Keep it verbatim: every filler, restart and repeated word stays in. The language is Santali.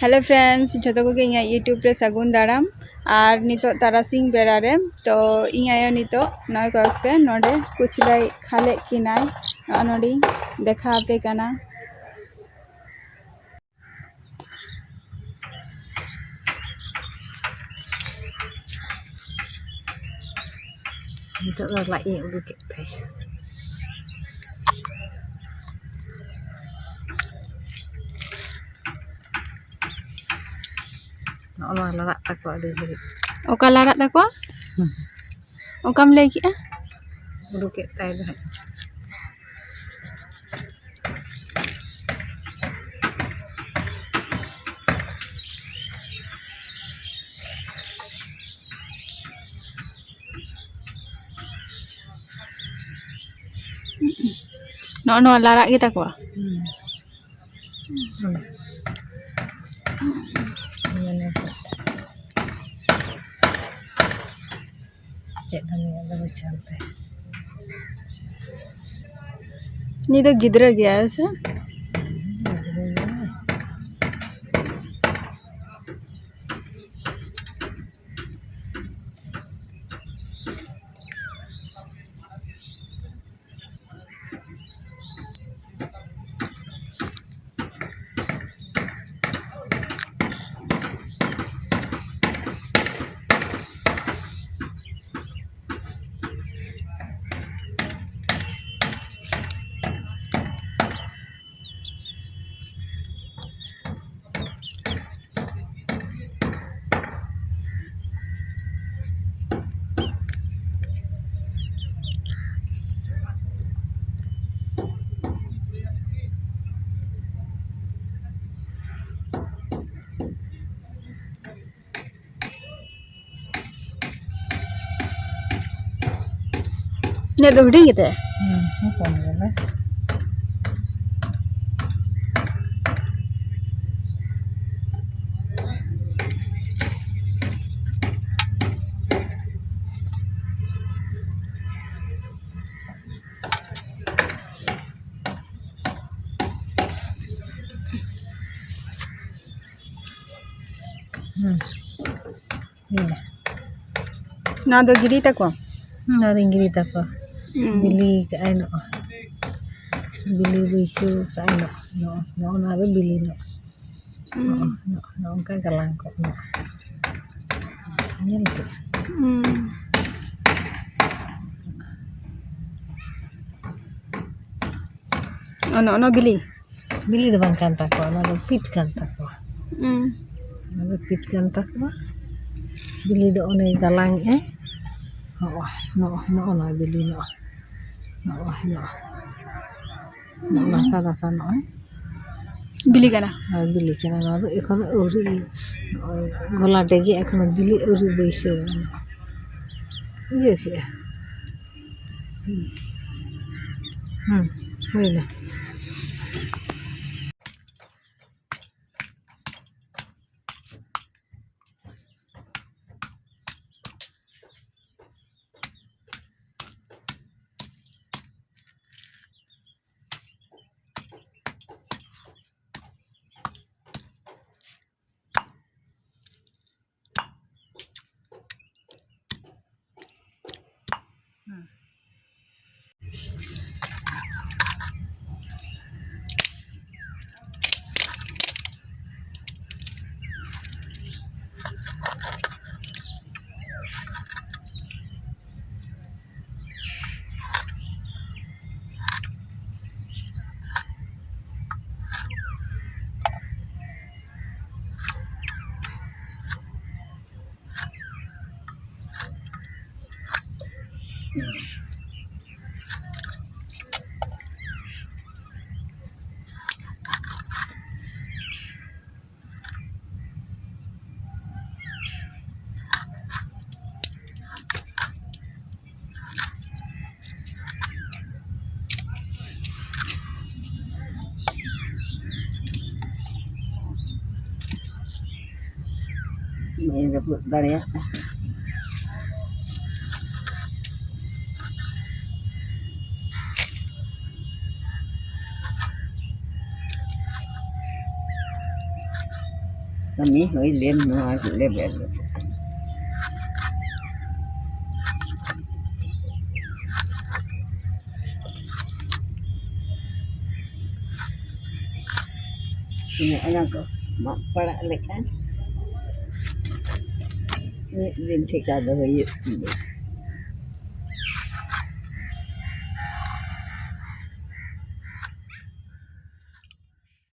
Hello friends, ᱡᱷᱚᱛᱚ ᱠᱚᱜᱮ ᱤᱧᱟᱹᱜ YouTube ᱨᱮ ᱥᱟᱹᱜᱩᱱ ᱫᱟᱨᱟᱢ᱾ ᱟᱨ ᱱᱤᱛᱚᱜ ᱛᱟᱨᱟᱥᱤᱧ ᱵᱮᱲᱟ ᱨᱮ, ᱛᱚ ᱤᱧ ᱟᱭᱳ ᱱᱤᱛᱚᱜ ᱱᱚᱜᱼᱚᱭ ᱠᱚᱭᱮᱠ ᱯᱮ ᱱᱚᱰᱮ ᱠᱩᱪᱞᱟᱹᱭ ᱠᱷᱟᱞᱮᱜ ᱠᱤᱱᱟᱭ᱾ ᱱᱚᱜᱼᱚ ᱱᱚᱰᱮᱧ ᱫᱮᱠᱷᱟᱣ ᱟᱯᱮ ᱠᱟᱱᱟ᱾ ᱱᱤᱛᱚᱜ ᱫᱚ ᱞᱟᱡ ᱤᱧ ᱩᱰᱩᱠᱮᱫ ᱛᱟᱭᱟ᱾ ᱱᱚᱜᱼᱚ ᱱᱚᱣᱟ ᱞᱟᱲᱟᱜ ᱛᱟᱠᱚ ᱟᱹᱰᱤ ᱜᱷᱟᱹᱲᱤᱡ᱾ ᱚᱠᱟ ᱞᱟᱲᱟᱜ ᱛᱟᱠᱚᱣᱟ? ᱦᱩᱸ᱾ ᱚᱠᱟᱢ ᱞᱟᱹᱭ ᱠᱮᱜᱼᱟ? ᱩᱰᱩᱠᱮᱫ ᱛᱟᱭ ᱫᱚ ᱦᱟᱸᱜ᱾ ᱱᱚᱜᱼᱚ ᱱᱚᱣᱟ ᱞᱟᱲᱟᱜ ᱜᱮ ᱛᱟᱠᱚᱣᱟ? ᱦᱩᱸ᱾ ᱦᱩᱸ᱾ ᱢᱟᱱᱮ ᱪᱮᱫ ᱦᱚᱸ ᱧᱮᱞ ᱫᱚ ᱵᱟᱹᱪᱷᱟᱹᱣ ᱛᱮ᱾ ᱩᱱᱤ ᱫᱚ ᱜᱤᱫᱽᱨᱟᱹ ᱜᱮᱭᱟᱭ ᱥᱮ? ᱜᱤᱫᱽᱨᱟᱹ ᱜᱮᱭᱟᱭ᱾ ᱤᱧᱟᱹᱜ ᱫᱚ ᱦᱩᱰᱤᱧ ᱜᱮᱛᱟᱭᱟ? ᱦᱩᱸ, ᱦᱚᱯᱚᱱ ᱜᱮᱭᱟ ᱞᱮ᱾ ᱦᱩᱸ᱾ ᱦᱩᱭᱱᱟ᱾ ᱱᱚᱣᱟ ᱫᱚ ᱜᱤᱰᱤ ᱛᱟᱠᱚ? ᱦᱩᱸ, ᱱᱚᱣᱟ ᱫᱚᱧ ᱜᱤᱰᱤ ᱛᱟᱠᱚ᱾ ᱦᱩᱸ᱾ ᱵᱤᱞᱤ ᱠᱟᱜᱼᱟᱭ ᱱᱚᱜᱼᱚᱭ᱾ ᱵᱤᱞᱤ ᱵᱟᱹᱭᱥᱟᱹᱣ ᱠᱟᱜᱼᱟᱭ ᱱᱚᱜᱼᱚᱭ᱾ ᱱᱚᱜᱼᱚᱭ, ᱱᱚᱜᱼᱚᱭ ᱱᱚᱣᱟ ᱫᱚ ᱵᱤᱞᱤ ᱱᱚᱜᱼᱚᱭ᱾ ᱦᱩᱸ᱾ ᱱᱚᱜᱼᱚᱭ, ᱱᱚᱜᱼᱚᱭ, ᱱᱚᱜᱼᱚᱭ ᱱᱚᱝᱠᱟ ᱜᱟᱞᱟᱝ ᱠᱚᱜ ᱢᱟ᱾ ᱧᱮᱞ ᱠᱮᱜᱼᱟ? ᱦᱩᱸ᱾ ᱚᱱᱟ, ᱚᱱᱟ ᱵᱤᱞᱤ? ᱵᱤᱞᱤ ᱫᱚ ᱵᱟᱝ ᱠᱟᱱ ᱛᱟᱠᱚᱣᱟ, ᱚᱱᱟ ᱫᱚ ᱯᱤᱛ ᱠᱟᱱ ᱛᱟᱠᱚᱣᱟ᱾ ᱦᱩᱸ᱾ ᱚᱱᱟ ᱫᱚ ᱯᱤᱛ ᱠᱟᱱ ᱛᱟᱠᱚᱣᱟ᱾ ᱵᱤᱞᱤ ᱫᱚ ᱚᱱᱮ ᱜᱟᱞᱟᱝ ᱮᱜᱼᱟᱭ᱾ ᱱᱚᱜᱼᱚᱭ, ᱱᱚᱜᱼᱚᱭ, ᱱᱚᱜᱼᱚ ᱱᱚᱣᱟ ᱵᱤᱞᱤ, ᱱᱚᱜᱼᱚᱭ᱾ ᱱᱚᱜᱼᱚᱭ, ᱱᱚᱜᱼᱚᱭ᱾ ᱱᱚᱜᱼᱚ ᱱᱚᱣᱟ ᱥᱟᱫᱟ ᱥᱟᱫᱟ ᱱᱚᱜᱼᱚᱭ᱾ ᱵᱤᱞᱤ ᱠᱟᱱᱟ? ᱦᱳᱭ, ᱵᱤᱞᱤ ᱠᱟᱱᱟ᱾ ᱱᱚᱣᱟ ᱫᱚ ᱮᱠᱷᱚᱱᱳ ᱟᱹᱣᱨᱤ, ᱱᱚᱜᱼᱚᱭ ᱜᱚᱞᱟ ᱰᱮᱜᱮ ᱮᱠᱷᱚᱱᱳ ᱵᱤᱞᱤ ᱟᱹᱣᱨᱤ ᱵᱟᱹᱭᱥᱟᱹᱣ ᱜᱟᱱᱚᱜᱼᱟ᱾ ᱵᱩᱡᱷᱟᱹᱣ ᱠᱮᱜᱼᱟ? ᱦᱩᱸ᱾ ᱦᱩᱸ, ᱦᱩᱭᱱᱟ᱾ ᱵᱟᱹᱧ ᱨᱟᱹᱯᱩᱫ ᱫᱟᱲᱮᱭᱟᱜ᱾ ᱠᱟᱹᱢᱤ ᱦᱩᱭ ᱞᱮᱱ ᱱᱚᱣᱟ ᱞᱮᱵᱮᱞ ᱨᱮ᱾ ᱛᱤᱱᱟᱹᱜ ᱚᱱᱟ ᱠᱚ ᱢᱟᱜ ᱯᱟᱲᱟᱜ ᱞᱮᱠᱷᱟᱱ ᱢᱤᱫ ᱫᱤᱱ ᱴᱷᱤᱠᱟ ᱫᱚ ᱦᱩᱭᱩᱜ ᱜᱮᱭᱟ᱾